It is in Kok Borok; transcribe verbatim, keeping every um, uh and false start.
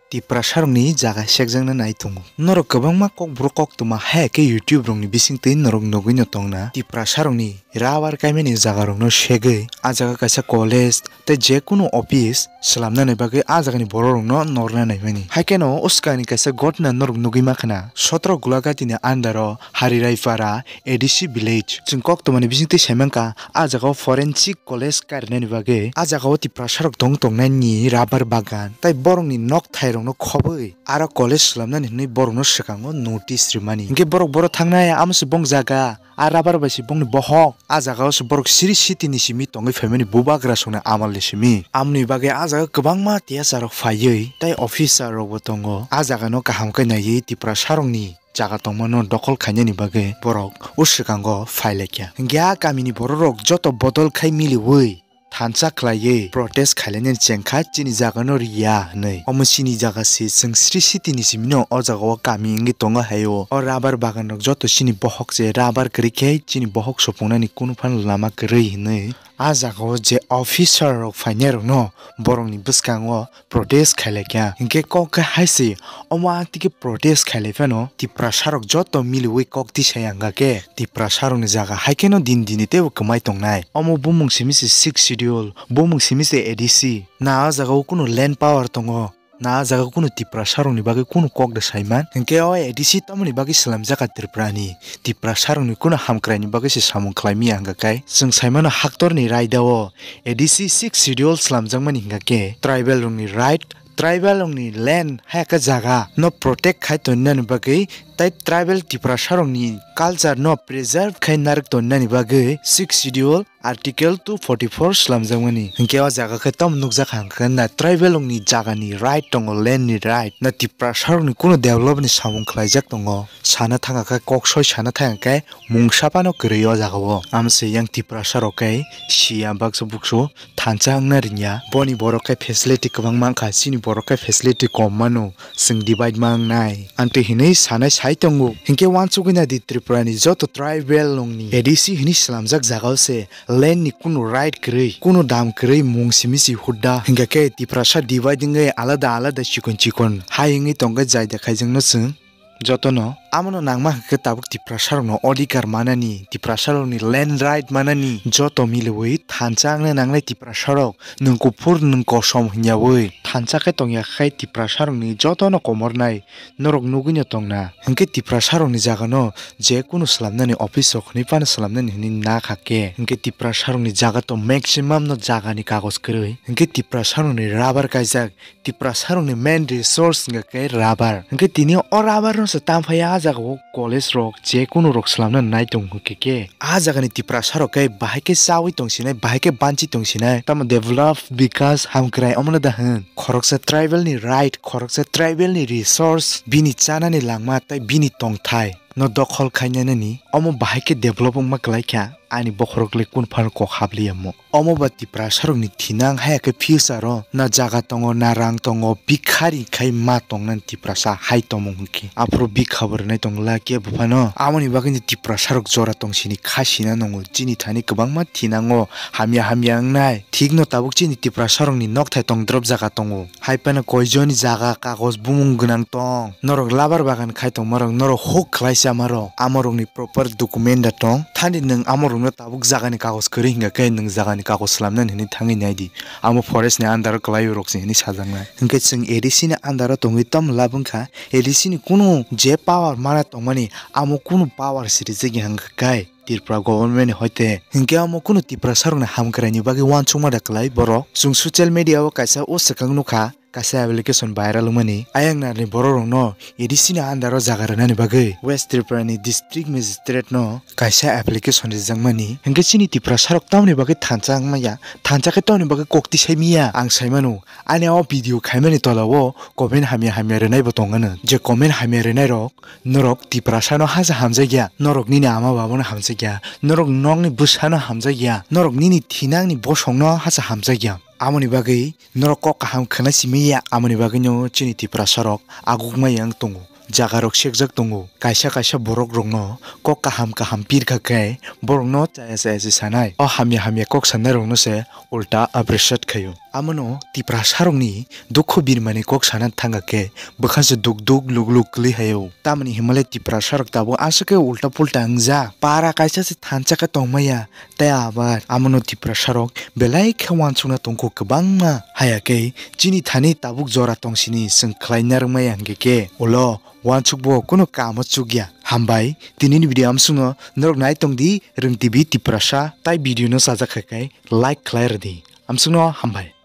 Tiprasarokni jaga sekjakna nai tongo. Norok kwbangma kokborok koktwma hai khe YouTube rokni bisingtwi norok nugwi no tongna. Tiprasarokni rubber kaimani jagarokno segwi ah jaga kaisa college tei je kunu office swlamnani bagwi ah jagani bororokno norna naimani. Hai kheno o swkangni kaisa gotna norok nugwi mankha na, sotro Gulagati ni under o Hariraipara A D C village. Chwng koktwmani bisingtwi saimankha, ah jagao forensic college karinani bagwi ah jagao Tiprasarok tong tongnani rubber bagan tei borokni nokthairokno khobwi aro college swlamnani hwnwi borokno swkango notice rimani. Hinkhe borok boro thangnai, amo se bong jaga, ah rubber bai se bongni bohok, ah jagao se borok siri sitini simi tongwi phaimani bubagra songni amalni simi. Amoni bagwi ah jaga kwbangma tiyasarok phaiwi tei officer rokbo tongo. Ah jagano kaham khe naiwi Tiprasarokni jaga tongmano dokhol khainani bagwi borok o swkango phai laikha. Hinkhe ah kamini bororok joto bodol khai miliwi thansa khlaiwi protest khailainani chengkha, "Chini jagano riya," hwnwi. Omo chini jaga se, chwng sri sitini simino o jagao kami wngwi tongo haio. O rubber baganrok joto chini bohok se, rubber kwrwi khe chini bohok sopungnani kunu phano lama kwrwi hwnwi. Ah jagao je officer rok phainairokno borokni bwskango protest khailaikha. Hinkhe kok khe hai se, omo ah tike protest khailai phano Tiprasarok joto miliwi kok tisai ang khe Tiprasarokni jaga hai kheno din dini teibo kwmai tongnai. Omo bumung simi se Sixth Schedule, bumung simi se A D C. Na ah jagao kunu land power tongo, na ah jagao kunu Tiprasarokni bagwi kunu kok da saiman. Hinkhe o A D C tamoni bagwi swlamjak kha Tripurani? Tiprasarokni kunu hamkraini bagwi se samung khlaimaya hwnkha khe, chwng saimano haktorni raidao A D C Sixth Schedule swlamjakmani hwnkha khe tribal rokni right, tribal rokni land hai khe jaga no protect khai tongnani bagwi tei tribal Tiprasarokni culture no preserve khai narwk tongnani bagwi Sixth Schedule Article two forty four swlamjakmani. Hinkhe o jaga khe tamo nukjak kha hwnkhe na tribal rokni jagani right tongo, land ni right. Na Tiprasarokni kunu develop ni samung khlaijak tongo. Sana thangkha khe, kok soi sana thangkha khe mungsa phano kwrwi o jagao. Amse yang Tiprasarok khe siya baksa buksu thansa wngna rwngya. Boni borok khe facility kwbang mankha, chini borok khe facility kom mano. Chwng divide ma wngnai. Amtwi hinwi sanai sai tongo. Hinkhe uansugwi naidi Tripurani joto tribal rokni A D C hinwi swlamjak jagao se land ni kunu right kwrwi, kunu dam kwrwi mung simi si hudda. Hinkhe khe Tiprasa divide wngwi alada alada chikon chikon hai wngwi tongkhe, jai da khaijwkno chwng jotono. Amono nangma hwnkhe tabuk Tiprasarokno odhikar manani, Tiprasarokni land right manani joto miliwi thansa wngna nangnai Tiprasarok. Nwng kuphur, nwng kosom hwnyawi thansa khe tongya khai Tiprasarokni jotono komornai norok nugwino tongna. Hinkhe Tiprasarokni jagano je kunu swlamnani office rok hwnwi phano swlamnani hwnwi na kha khe. Hinkhe Tiprasarokni jaga to maximum no jagani kagoj kwrwi. Hinkhe Tiprasarokni rubber kaijak, Tiprasarokni main resource wngkha khe rubber. Hinkhe tini o rubber no se tamphai ah jagao college rok je kunu rok swlamna nai tong hwnkhe khe, ah jagani Tiprasarok khe bahai khe chawi tongsinai, bahai khe banchi tongsinai. Tamo develop, bikas, hamkrai omono da hwn? Khoroksa tribal ni right, khoroksa tribal ni resource, bini chanani langma tei bini tongthai no dokhol khainanani omo bahai khe develop wngma kwlai kha. Ani bokhorok le kun phano kok habliya mo. Omo ba Tiprasarokni thinang haya khe future o na jaga tongo, na rang tongo, bikhari khai ma tongnani Tiprasa hai tongmung hwnkhe. Aphuru bikha bo rwnai tongla kebo phano. Amoni bagwino Tiprasarok jora tongsini khasina nongo. Chini thani kwbangma thinango, hamya hamya wngnai. Thikno tabuk chini Tiprasarokni nokthai tongdrop jaga tongo. Hai phano koijoni jaga kagoj bumung gwnang tong. Norok labar bagan khai tongmarok, norok huk khlai chamarok, amorokni proper document da tong. Thani nwng amorokno tabuk jagani kagoj kwrwi hwnkha khe nwng jagani kagoj swlamnani hwnwi thangwi naidi. Amo forest ni under o kwlai rok se hwnwi sajaknai. Hinkhe chwng A D C ni under o tongwi tamo lab wngkha, A D C ni kunu je power mana tongmani amo kunu power se rijak ya hwnkha khe. Tripura government ni hoite hinkhe omo kunu Tiprasarokni hamkraini bagwi uansukma da kwlai borok. Chwng social media o kaisa o swkang nukha, kaisa application viral wngmani. Ayang narni bororokno A D C ni under o jaga rwnani bagwi West Tripura ni district magistrate no kaisa application rijakmani. Hinkhe chini Tiprasarok tamoni bagwi thansa wngmaya, thansa khe tamoni bagwi kok tisai miya. Ang saimano, ani o video khaimani tola o comment hamya hamya rwnai bo tongano. Je comment hamya rwnai rok, norok Tiprasa no hasa hamjakya, norok nini ama baba no hamjakya, norok nokni bwsa no hamjakya, norok nini thinangni bosong no hasa hamjakya. Amoni bagwi norok kok kaham khwna simi ya, amoni bagwi no chini Tiprasa rok aguk ma yang tongo, jaga rok sekjak tongo, kaisa kaisa borok rok no kok kaham kaham pirkha khe borok no chaya chaya se sanai. O hamya hamya kok sanai rok no se ulta appreciate khaio. Amono Tiprasarokni dukhu birmani kok sana thangkha khe bwkha se duk duk luk luk kwlwi haio. Tamoni hinmale Tiprasarok tabuk aswk khe ulta pulta wngjak. Para kaisa se thansa khe tongmaya. Tei abar amono Tiprasarok belai khe uansukna tongkho kwbangma. Haya khe chini thani tabuk jora tongsini chwng khlai narwkmaya hwnkhe khe ulo uansukbo kunu kamo chukya. Hambai, tinini video amsukno norok nai tongdi Rwng T V Tiprasa, tai video no sajak kha khe like khlai rwdi. Amsukno hambai.